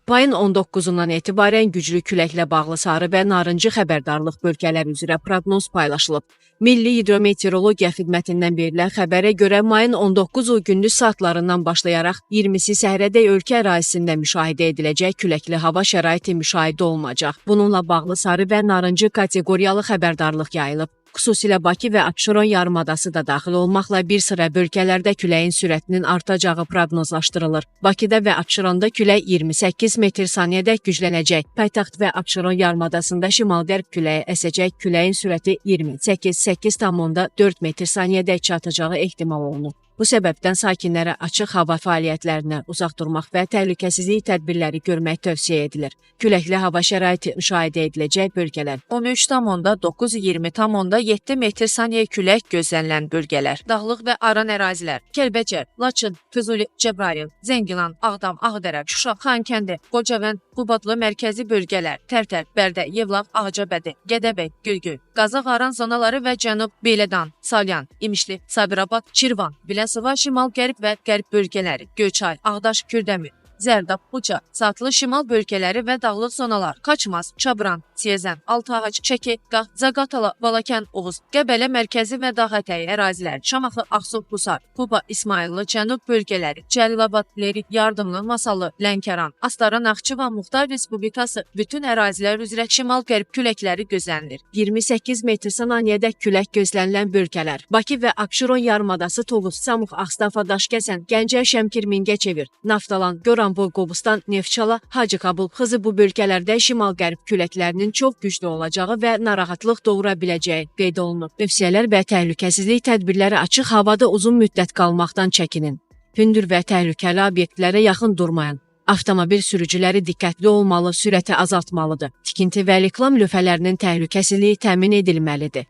Mayın 19-undan etibarən güclü küləklə bağlı sarı və narıncı xəbərdarlıq bölgələri üzrə proqnoz paylaşılıb. Milli Hidrometeorologiya Xidmətindən verilən xəbərə görə mayın 19-u gündüz saatlarından başlayaraq 20-si səhərədək ölkə ərazisində müşahidə ediləcək küləkli hava şəraiti müşahidə olunacaq. Bununla bağlı sarı və narıncı kateqoriyalı xəbərdarlıq yayılıb. Xüsusilə Bakı və Abşeron yarımadası da daxil olmaqla bir sıra bölgələrdə küləyin sürətinin artacağı proqnozlaşdırılır. Bakıda və Abşeronda külək 28 metr saniyədə güclənəcək. Paytaxt və Abşeron yarımadasında şimal-qərb küləyi əsəcək. Küləyin sürəti 28,8,4 metr saniyədə çatacağı ehtimal olunur. Bu səbəbdən sakinlərə açıq hava fəaliyyətlərindən uzaq durmaq və təhlükəsizlik tədbirləri görmək tövsiyə edilir. Küləkli hava şəraiti müşahidə ediləcək bölgələr: 13,9-20,7 metr saniyə külək gözlənilən bölgələr. Dağlıq və aran ərazilər: Kəlbəcər, Laçın, Füzuli, Cəbrayıl, Zəngilan, Ağdam, Ağdərə, Şuşa, Xankəndi, Xocavənd, Qubadlı mərkəzi bölgələr, Tərtər, Bərdə, Yevlax, Ağcabədi, Gədəbəy, Göygöy, Qazax aran zonaları və Cənub, Beyləqan, Salyan, İmişli, Sabirabad, Şirvan, Biləsuvar, şimal-qərb və qərb bölgələri, Göyçay, Ağdaş, Kürdəmir, Zərdab, Buca, Saatlı şimal bölgələri və dağlıq zonalar, Kaçmaz, Çabran, Siyəzən, Altıağac, Şəki, Qax, Zaqatala, Balakən, Oğuz, Qəbələ mərkəzi və dağ ətəyi ərazilər, Şamaxı, Ağsu, Qusar, Quba, İsmayıllı, cənub bölgələri, Cəlilabad, Lerik, Yardımlı, Masallı, Lənkəran, Astara, Naxçıvan Muxtar Respublikası bütün ərazilər üzrə şimal-qərb küləkləri gözlənilir. 28 metr saniyədə külək gözlənilən bölgələr: Bakı və Abşeron yarımadası, Tovuz, Samux, Ağstafa, Daşkəsən, Gəncə, Şəmkir, Mingəçevir, Naftalan, Goranboy, Qobustan, Neftçala, Hacıqabul, Xızı bu bölgələrdə şimal-qərb küləklərinin çox güclü olacağı və narahatlıq doğura biləcəyi qeyd olunub. Tövsiyələr və təhlükəsizlik tədbirləri: açıq havada uzun müddət qalmaqdan çəkinin. Hündür və təhlükəli obyektlərə yaxın durmayın. Avtomobil sürücüləri diqqətli olmalı, sürəti azaltmalıdır. Tikinti və reklam lövhələrinin təhlükəsizliyi təmin edilməlidir.